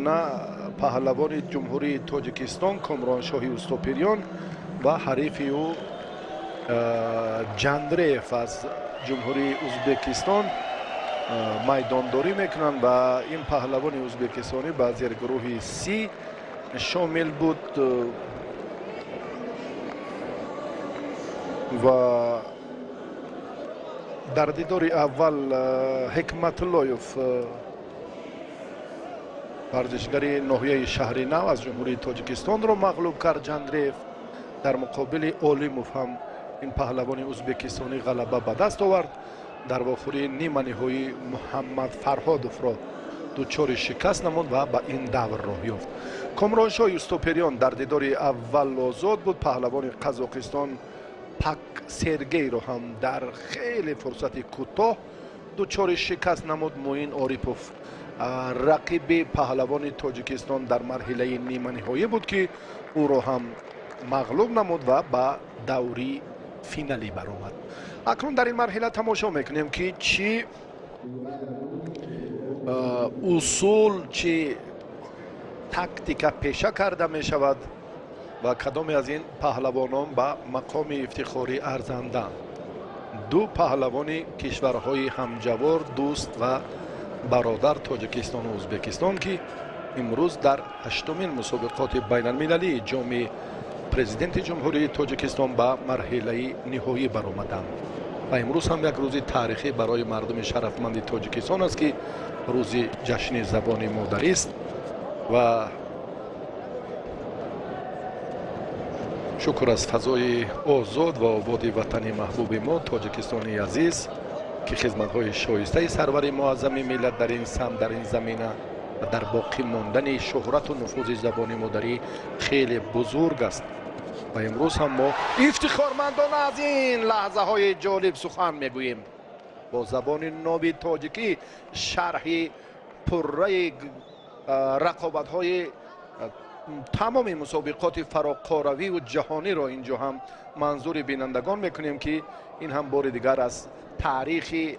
Гуна паҳлавони Ҷумҳурии Тоҷикистон Комроншоҳи Устопириён ва ҳарифи ӯ Ҷандреев аз Ҷумҳурии Узбекистон майдондорӣ мекунанд ва ин паҳлавони узбекистонӣ ба зергурӯҳи Си шомил буд ва дар дидори аввал Ҳикматуллоев, варзишгари ноҳияи Шаҳри Нав аз Ҷумҳурии Тоҷикистонро мағлуб кард Ҷандреев. Дар муқобили Олимов ҳам ин паҳлавони узбекистонӣ ғалаба ба даст овард. Дар вохӯрии ниманиҳоӣ Муҳаммад Фарҳодовро дучори шикаст намуд ва ба ин давр роҳ ёфт. Комроншоҳи Устопириён дар дидори аввал озод буд. Паҳлавони Қазоқистон Пак Сергейро ҳам дар хеле фурсати кӯтоҳ дучори шикаст намуд. Муин Орипов рақиби паҳлавони Тоҷикистон дар марҳилаи ниманиҳоӣ буд, ки ӯро ҳам мағлуб намуд ва ба даври финалӣ баромад. Акнун дар ин марҳила тамошо мекунем, ки чӣ усул, чӣ тактика пеша карда мешавад ва кадоме аз ин паҳлавонон ба мақоми ифтихорӣ арзанданд. Ду паҳлавони кишварҳои ҳамҷавор, дӯст ва бародар, Тоҷикистону Узбекистон, ки имрӯз дар ҳаштумин мусобиқоти байналмилалии Ҷоми Президенти Ҷумҳурии Тоҷикистон ба марҳилаи ниҳоӣ баромаданд. Ва имрӯз ҳам як рӯзи таърихӣ барои мардуми шарафманди Тоҷикистон аст, ки рӯзи ҷашни забони модарист ва шукр аз фазои озод ва ободи ватани маҳбуби мо, Тоҷикистони азиз, ки хизматҳои шоистаи сарвари муаззами миллат дар ин самт, дар ин замина ва дар боқӣ мондани шӯҳрату нуфузи забони модарӣ хеле бузург аст. Ва имрӯз ҳам мо ифтихормандона аз ин лаҳзаҳои ҷолиб сухан мегӯем. Бо забони ноби тоҷикӣ шарҳи пурраи рақобатҳои тамоми мусобиқоти фароқоравию ҷаҳониро инҷо ҳам манзури бинандагон мекунем, ки ин ҳам бори дигар аз таърихи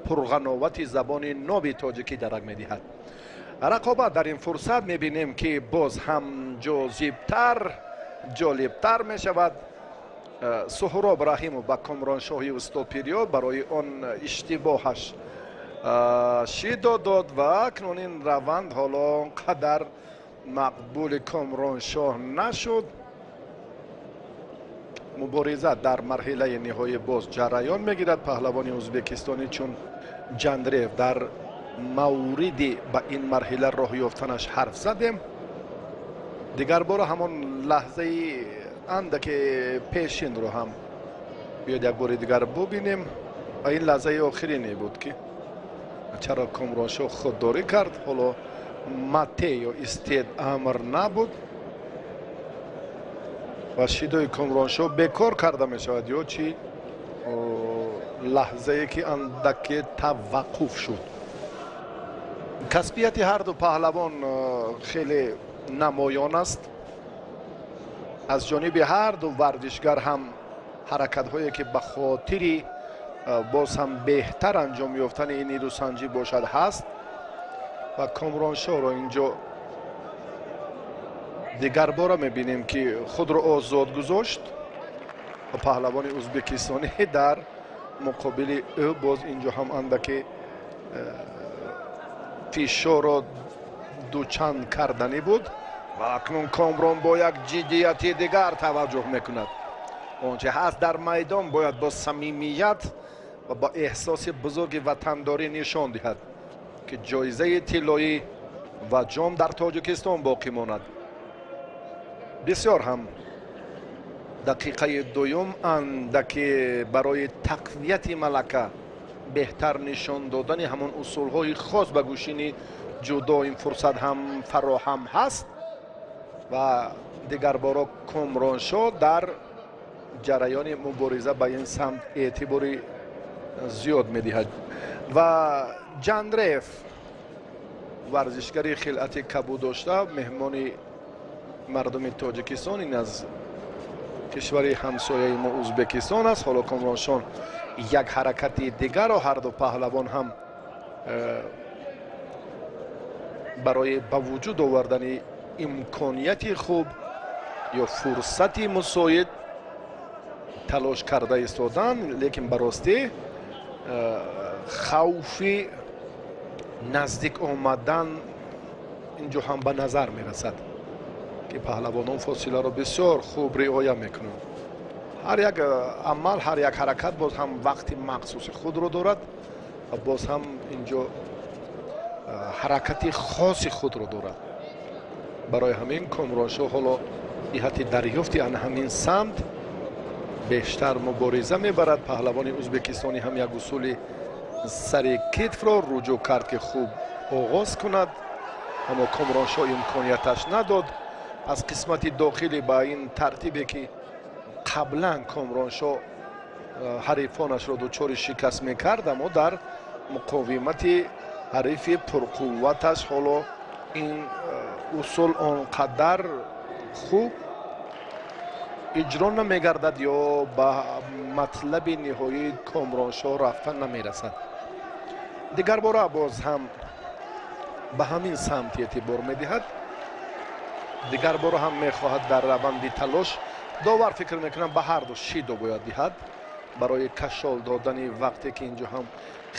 пурғановати забони ноби тоҷикӣ дарак медиҳад. Рақобат дар ин фурсат мебинем, ки боз ҳам ҷозибтар, ҷолибтар мешавад. Суҳроб Раҳимов ба Комроншоҳи Устопириё барои он иштибоҳаш шидо дод ва акнун ин раванд ҳоло он қадар мақбули Комроншоҳ нашуд. Мубориза дар марҳилаи ниҳоӣ боз ҷараён мегирад. Паҳлавони узбекистонӣ чун Ҷандреев дар мавриди ба ин марҳила роҳ ёфтанаш ҳарф задем. Дигар бора ҳамон лаҳзаи андаке пешинро ҳам биёд як бори дигар бубинем. Ва ин лаҳзаи охирине буд, ки чаро Комроншоҳ худдорӣ кард. Ҳоло мате ё истед амр набуд ва шидои Комроншоҳ бекор карда мешавад ё чӣ лаҳзае ки андаке таваққуф шуд. Касбияти ҳарду паҳлавон хеле намоён аст. Аз ҷониби ҳарду варзишгар ҳам ҳаракатҳое, ки ба хотири боз ҳам беҳтар анҷом ёфтани ин нерӯсанҷӣ бошад, ҳаст. Ва Комроншоҳро инҷо дигарбора мебинем, ки худро озод гузошт ва паҳлавони узбекистонӣ дар муқобили ӯ боз инҷо ҳам андаке фишорро дучанд карданӣ буд. Ва акнун Комрон бо як ҷиддияти дигар таваҷҷӯҳ мекунад. Он че ҳаст дар майдон бояд бо самимият ва бо эҳсоси бузурги ватандорӣ нишон диҳад, ки ҷоизаи тиллоӣ ва ҷом дар Тоҷикистон боқӣ монад. Бисёр ҳам дақиқаи дуюм андаке барои тақвияти малака, беҳтар нишон додани ҳамон усулҳои хос ба гӯшини ҷудо ин фурсат ҳам фароҳам ҳаст. Ва дигарборо Комроншоҳ дар ҷараёни мубориза ба ин самт эътибори зиёд медиҳад. Ва Ҷандреев, варзишгари хилъати кабуд дошта, меҳмони мардуми Тоҷикистон, ин аз кишвари ҳамсояи мо Узбекистон аст. Ҳоло Комроншоҳ як ҳаракати дигарро ҳарду паҳлавон ҳам Барои ба вуҷуд овардани имконияти хуб ё фурсати мусоид талош карда истодан, лекин ба ростӣ хавфи наздик омадан инҷо ҳам ба назар мерасад, ки паҳлавонон фосиларо бисёр хуб риоя мекунанд. Ҳар як амал, ҳар як ҳаракат боз ҳам вақти махсуси худро дорад ва боз ҳам инҷо ҳаракати хоси худро дорад. Барои ҳамин Комроншоҳ ҳоло ҷиҳати дарёфти ан ҳамин самт бештар мубориза мебарад. Паҳлавони ӯзбекистонӣ ҳам як усули сари китфро руҷӯъ кард, ки хуб оғоз кунад, аммо Комроншоҳ имконияташ надод. Аз қисмати дохилӣ ба ин тартибе ки қаблан Комроншоҳ ҳарифонашро дучори шикаст мекард, аммо дар муқовимати ҳарифи пурқувваташ ҳоло ин усул он қадар хуб иҷро намегардад ё ба матлаби ниҳоии Комроншоҳ рафта намерасад. Дигарбора боз ҳам ба ҳамин самт эътибор медиҳад. Дигарбора ҳам мехоҳад дар раванди талош. Довар фикр мекунам ба ҳар ду шидо бояд диҳад барои кашол додани вақте ки инҷо ҳам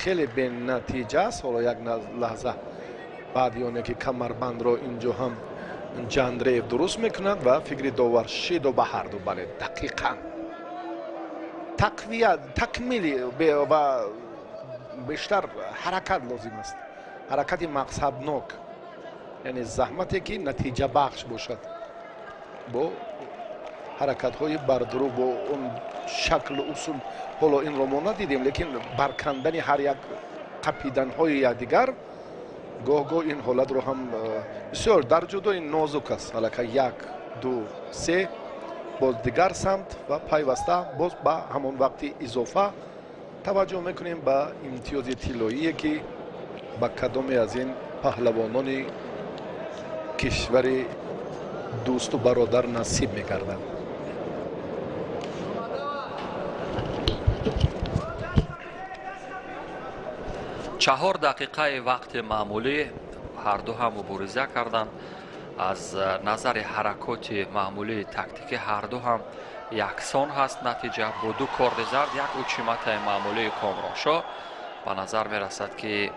хеле бенатиҷа аст. Ҳоло як лаҳза баъди оне ки камарбандро инҷо ҳам Ҷандреев дуруст мекунад ва фикри довар шидо ба ҳар ду, бале, дақиқан тақвият, такмили ва бештар ҳаракат лозим аст, ҳаракати мақсаднок, яъне заҳмате ки натиҷабахш бошад, бо ҳаракатҳои бардурӯ, бо он шаклу усул. Ҳоло инро мо надидем, лекин баркандани ҳар як қапиданҳои якдигар гоҳ-гоҳ ин ҳолатро ҳам бисёр дар ҷудои нозук аст. Аллакай 1, 2, 3 боз дигар самт ва пайваста боз ба ҳамон вақти изофа таваҷҷӯҳ мекунем ба имтиёзи тиллоие ки ба кадоме аз ин паҳлавонони кишвари дӯсту бародар насиб мекарданд. 4 дақиқаи вақти маъмулӣ ҳарду ҳам мубориза карданд. Аз назари ҳаракоти маъмулии тактикӣ ҳарду ҳам яксон ҳаст натиҷа. Бо 2 корди зард, як учиматаи маъмулии Комроншоҳ ба назар мерасад ки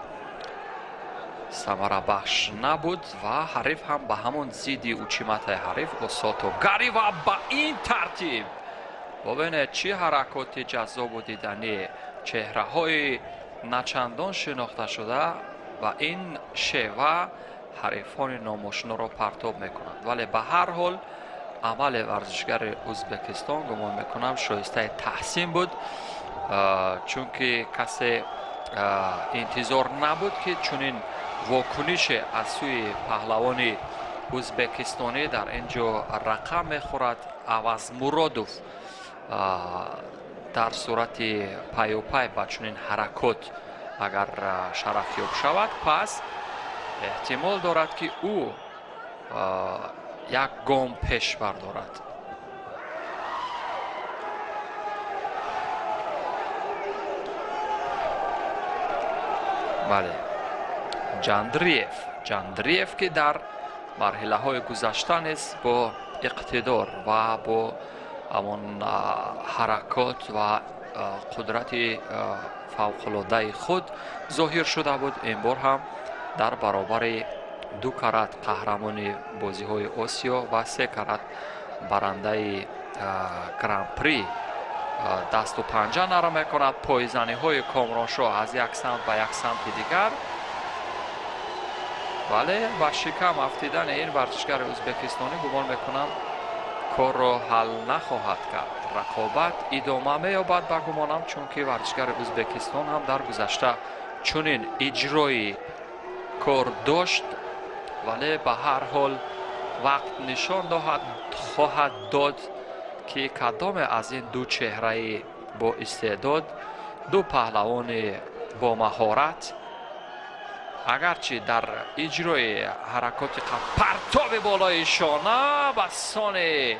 самарабахш набуд ва ҳариф ҳам ба ҳамон зидди учиматаи ҳариф Осото Гари ва ба ин тартиб бубинед чӣ ҳаракоти ҷаззобу диданӣ, чеҳраҳои начандон шинохта шуда ва ин шева ҳарифони номошиноро партоб мекунанд. Вале ба ҳар ҳол амали варзишгари Ӯзбекистон гумон мекунам шоистаи таҳсин буд, чунки касе интизор набуд ки чунин вокунише аз сӯи паҳлавони ӯзбекистонӣ дар ин ҷо рақам мехӯрад. Авазмуродов дар сурати паюпай ба чунин ҳаракот агар шарафёб шавад, пас эҳтимол дорад ки ӯ як гом пеш бардорад. Бале, Ҷандриев ки дар марҳилаҳои гузашта низ бо иқтидор ва бо ҳамон ҳаракот ва қудрати фавқулодаи худ зоҳир шуда буд, ин бор ҳам дар баробари 2 карат қаҳрамони бозиҳои Осиё ва 3 карат барандаи гран-при дасту панҷа нарм мекунад. Пойзаниҳои Комроншоҳ аз як самт ба як самти дигар, вале ба шикам афтидани ин варзишгари ӯзбекистонӣ гумон мекунам корро ҳал нахоҳад кард. Рақобат идома меёбад ба гумонам, чунки варзишгари Ӯзбекистон ҳам дар гузашта чунин иҷрои кор дошт, вале ба ҳар ҳол вақт нишон хоҳад дод ки кадоме аз ин ду чеҳраи бо истеъдод, ду паҳлавони бо маҳорат, агарчи дар иҷрои ҳаракоти партоби болои шона ба сони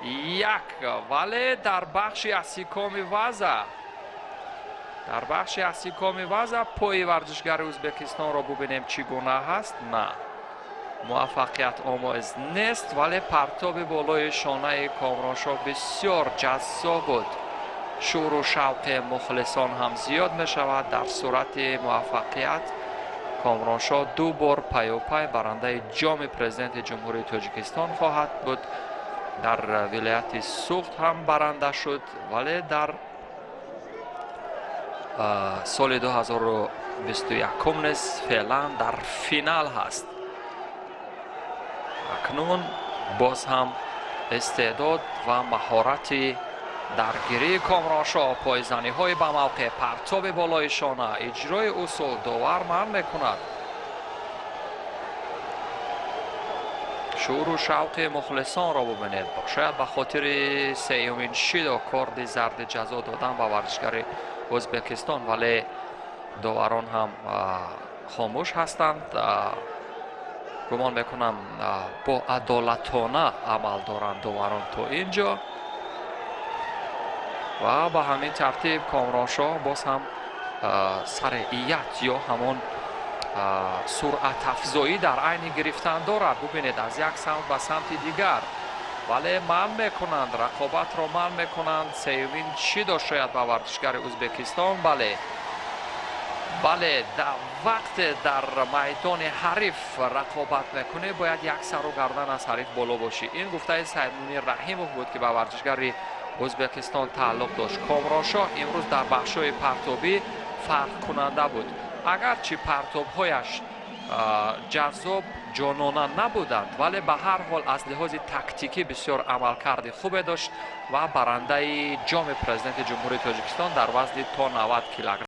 1, вале дар бахши асикоми ваза, дар бахши асикоми ваза пои варзишгари Ӯзбекистонро бубинем чӣ гуна ҳаст. На, Муваффақият омез нест, вале партоби болои шонаи Комроншоҳ бисёр ҷаззоб буд. Шӯру шавқи мухлисон ҳам зиёд мешавад. Дар сурати муваффақият Комроншоҳ ду бор паюпай барандаи ҷоми Президенти Ҷумҳурии Тоҷикистон хоҳад буд. Дар вилояти Суғд ҳам баранда шуд, вале дар соли 2021 низ феълан дар финал ҳаст. Акнун боз ҳам истеъдод ва маҳорати даргирии Комроншоҳ, пойзаниҳои ба мавқеъ, партоби болои шона, иҷрои усул, довар манъ мекунад. Шӯру шавқи мухлисонро бубинед. Шояд ба хотири сеюмин шидо корди зарди ҷазо додан ба варзишгари Ӯзбекистон, вале доварон ҳам хомӯш ҳастанд. Гумон мекунам, бо адолатона амал доранд доварон то ин ҷо. Ва ба ҳамин тартиб Комроншоҳ боз ҳам сареият ё ҳамон суръатафзоӣ дар айни гирифтан дорад. Бубинед, аз як самт ба самти дигар, вале манъ мекунанд, рақобатро манъ мекунанд. Сеюмин чӣ дошт шояд ба варзишгари Ӯзбекистон? Бале, бале, вақте дар майдони ҳариф рақобат мекунӣ, бояд як сару гардан аз ҳариф боло бошӣ. Ин гуфтаи Саидмунир Раҳимов буд, ки ба варзишгари Ӯзбекистон тааллуқ дошт. Комроншоҳ имрӯз дар бахшҳои партобӣ фарқкунанда буд. Агарчи партобҳояш ҷаззоб, ҷонона набуданд, вале ба ҳар ҳол аз лиҳози тактикӣ бисёр амалкарди хубе дошт ва барандаи ҷоми Президенти Ҷумҳурии Тоҷикистон дар вазни то 90 килограмм.